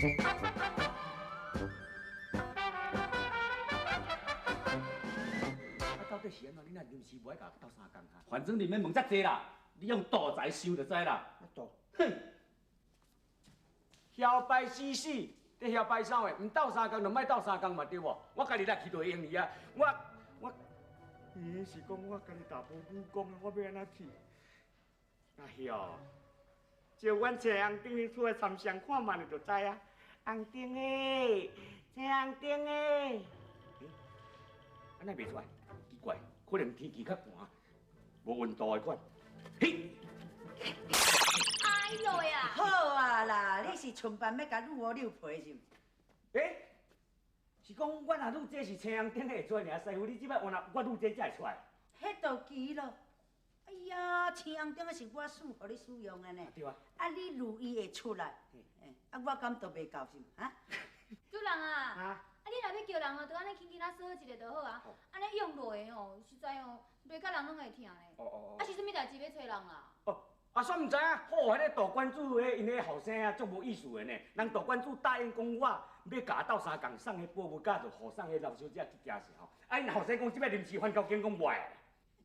啊，到底是按怎？你若臨時無愛共我鬥相共哈？反正你免問遮濟啦，你用大才想就知啦。大，哼，囂拜死死，咧囂拜啥的？毋鬥相共就莫鬥相共嘛，對無？我家己來去就會用伊啊！我，伊是講我家己若無武功，我欲按怎去？啊喲，照阮青紅燈去厝的參詳看覓就知啊。紅燈欸，青紅燈欸，按呢袂出來？奇怪，可能天氣較寒，無溫度的款。嘿，哎喲呀！好啊啦，你是順便欲共女予扭皮是毋？欸，是講我若女這是青紅燈會出來爾，師傅你這擺原來我女這才會出來。彼就奇咯。哎呀，青紅燈是我賜予你使用的呢。對啊。啊，你女伊會出來，啊，我敢都袂夠是毋？哈？主人啊，啊，你若欲叫人哦，就按呢輕輕仔說一下就好啊。按呢用落的吼，實在哦，落甲人攏會疼咧。哦哦。啊，是啥物代誌欲揣人啦？哦，啊，煞毋知影，好，彼个大館主，彼𪜶彼後生啊，足無意思的呢。人大館主答應講，我欲共我鬥相共送彼寶物，佮就予送彼老小姐去京城吼。啊，𪜶後生講這擺臨時翻交境講袂愛。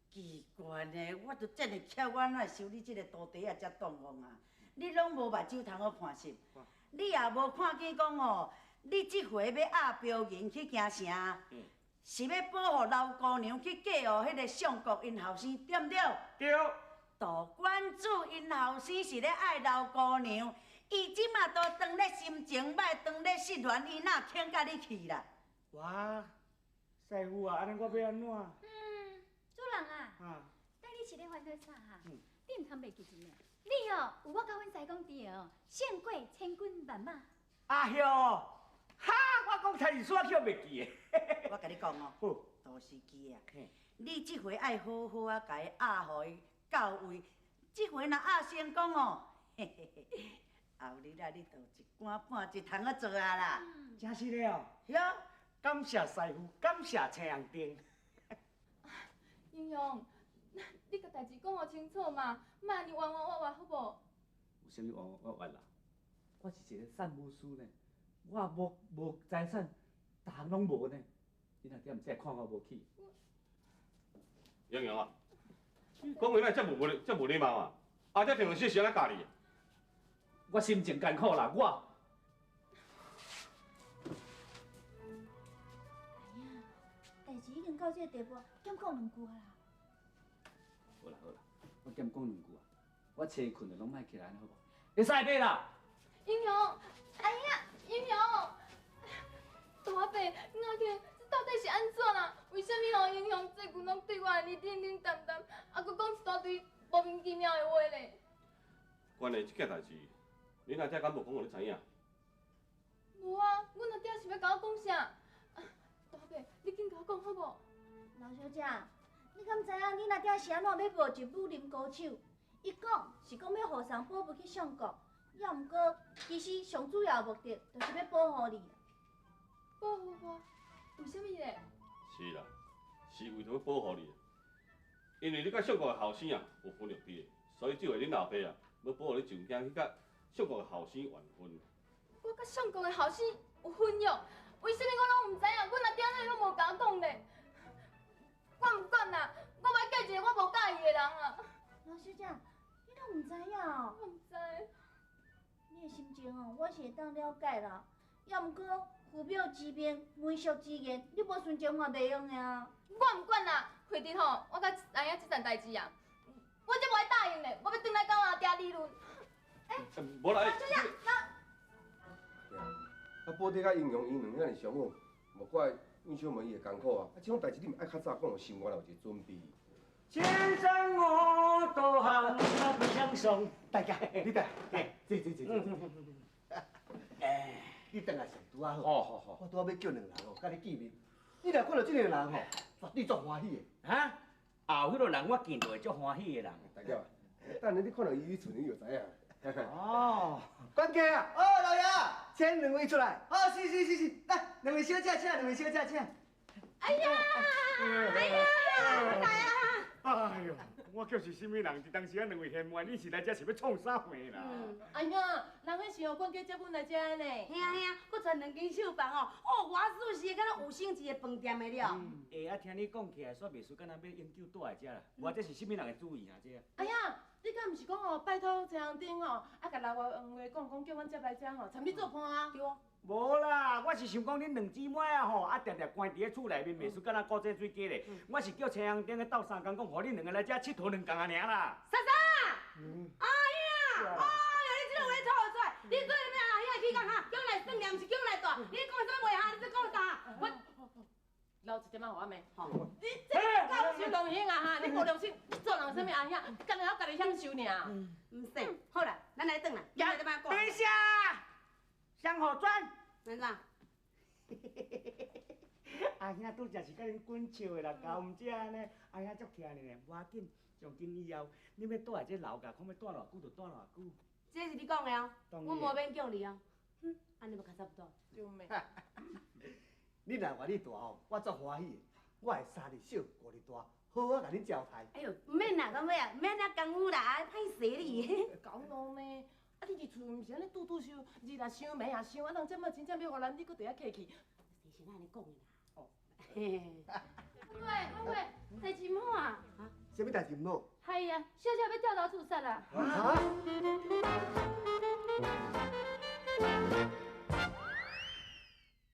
奇怪呢，我都真會巧，我哪會收你這个徒弟啊，遮當戇啊！你攏無目睭通好看實，你也無看見講哦，你這回欲押標銀去京城，是欲保護老姑娘去嫁予彼个相國𪜶後生，對毋對？對。大館主𪜶後生是咧愛老姑娘，伊這馬都當咧心情歹，當咧失戀，伊哪肯佮你去啦？哇，師傅啊，按呢我欲按怎？主人啊，帶你是咧煩惱啥哈？你毋通袂記一呢？你哦，有我佮阮師公佇的哦，勝過千軍萬馬。啊喲，哈！我講差是煞去袂記的。我共你講哦，都是記啊。你這回愛好好啊，共伊壓予伊到位。這回若壓成功哦，嘿嘿嘿，後日啊，你就一官半職通好做啊啦。真實的哦。喲，感謝師傅，感謝青紅燈。英雄，你共代誌講予清楚嘛，莫按呢彎彎彎彎好無？有啥物彎彎彎彎啦？我是一个散武師呢，我無無財產，逐項攏無呢。你若點毋才會看我無起？英雄啊，你講話哪會遮無遮無禮貌啊？阿姐平常時是按怎教你的？我心情艱苦啦，我。哎呀，代誌已經到這个地步，減講兩句啊啦。好啦好啦，我減講兩句啊。我初睏就攏莫起來，好無？會使買啦。英雄，哎呀，英雄，大伯，阿慶，這到底是按怎啦？為啥物吼英雄最近攏對我按呢冷冷淡淡，啊，閣講一大堆莫名其妙的話咧？關於這件代誌，恁阿姐敢無講予你知影？無啊，阮阿姐是欲共我講啥？啊，大伯，你緊共我講好無？老小姐，你敢知影恁阿爹是按怎欲募集武林高手？伊講是講欲予送寶物去相國，也毋過其實上主要的目的就是欲保護你。保護我？為啥物咧？是啦，是為著欲保護你，因為你佮相國的後生啊有婚約佇的，所以這回恁老爸啊欲保護你上京去佮相國的後生完婚。我佮相國的後生有婚約，為啥物我攏毋知影？阮阿爹哪會攏無共我講咧？我毋管啦，我欲嫁一個我無佮意的人啊！老小姐，你攏毋知影哦？我毋知。你的心情哦，我是會當了解啦。也毋過父母之命，媒妁之言，你無順從嘛袂用的啊。我毋管啦，反正吼，我閣知影這層代誌啊，我才無愛答應咧，我欲轉來佮我阿爹理論。欸，無啦，老小姐，對啊，啊，寶弟佮英雄𪜶兩个遐爾相好，無怪阮小妹伊會艱苦啊。啊，這種代誌你毋愛較早講，予心肝內有一個準備。先生我多行不相送，大家，你來，來，坐坐坐坐。哎，你轉來上拄仔好。好好好。我拄仔欲叫兩个人哦，佮你見面。你若看著這兩個人吼，絕對足歡喜的。哈？啊，有彼个人我見著會足歡喜的人。大俠，等下你看著伊去厝，你就知影。哦，管家啊，哦，老爺，請兩位出來。哦，是是是是，來，兩位小姐請，兩位小姐請。哎呀，哎呀，來啊！哎呦，我叫是啥物人？伫当时啊，两位嫌我，你是来遮是欲创啥货啦？哎呀，人彼是哦，管家接阮来遮呢。嘿啊嘿啊，阁传两间绣房哦，哦，偌舒适，敢若五星级的饭店的了。欸，啊，听你讲起来，煞袂输敢若欲永久蹛来遮啦。无，这是啥物人的主意啊？这？哎呀，你敢毋是讲哦，拜托陈红灯吼，啊，共老外话讲讲，叫阮接来遮吼，参你做伴啊？对啊。无啦，我是想讲恁两姊妹啊吼，啊定定关伫咧厝内面，袂输敢若古井水鸡咧。我是叫青红灯咧斗相共，讲予恁两个来遮𨑨迌两工仔尔啦。莎莎，阿兄，哎哟，你这个话吐出来，你做啥物阿兄起工哈？叫来算念，毋是叫来蹛。你讲啥物话哈？你在讲啥？我留一点仔予我骂。你这够受良心啊哈！你无良心，你做人啥物阿兄？干焦我家己享受尔。毋使，好啦，咱来转啦。等一下，双河转。按怎？阿兄拄才是佮恁滚笑的啦，交毋才按呢，阿兄足听你呢，无要紧，从今以后，你欲蹛来这楼架，看欲蹛偌久就蹛偌久。这是你讲的哦，我无勉强你哦。哼，按呢无较差不多。对袂？你若愿意蹛吼，我足欢喜的。我会三日小，五日大，好好共恁招待。哎哟，毋免啦，到尾啊，毋免遐功夫啦，啊，歹势你。搞弄呢？啊，你伫厝毋是按呢拄拄收，日也收，暝也收，啊，人这摆真正欲予咱，你阁伫遐客气。是先按呢讲的啦。哦。嘿。喂喂，代志毋好啊！啊？啥物代志毋好？系啊，小姐欲跳楼自杀啦！啊？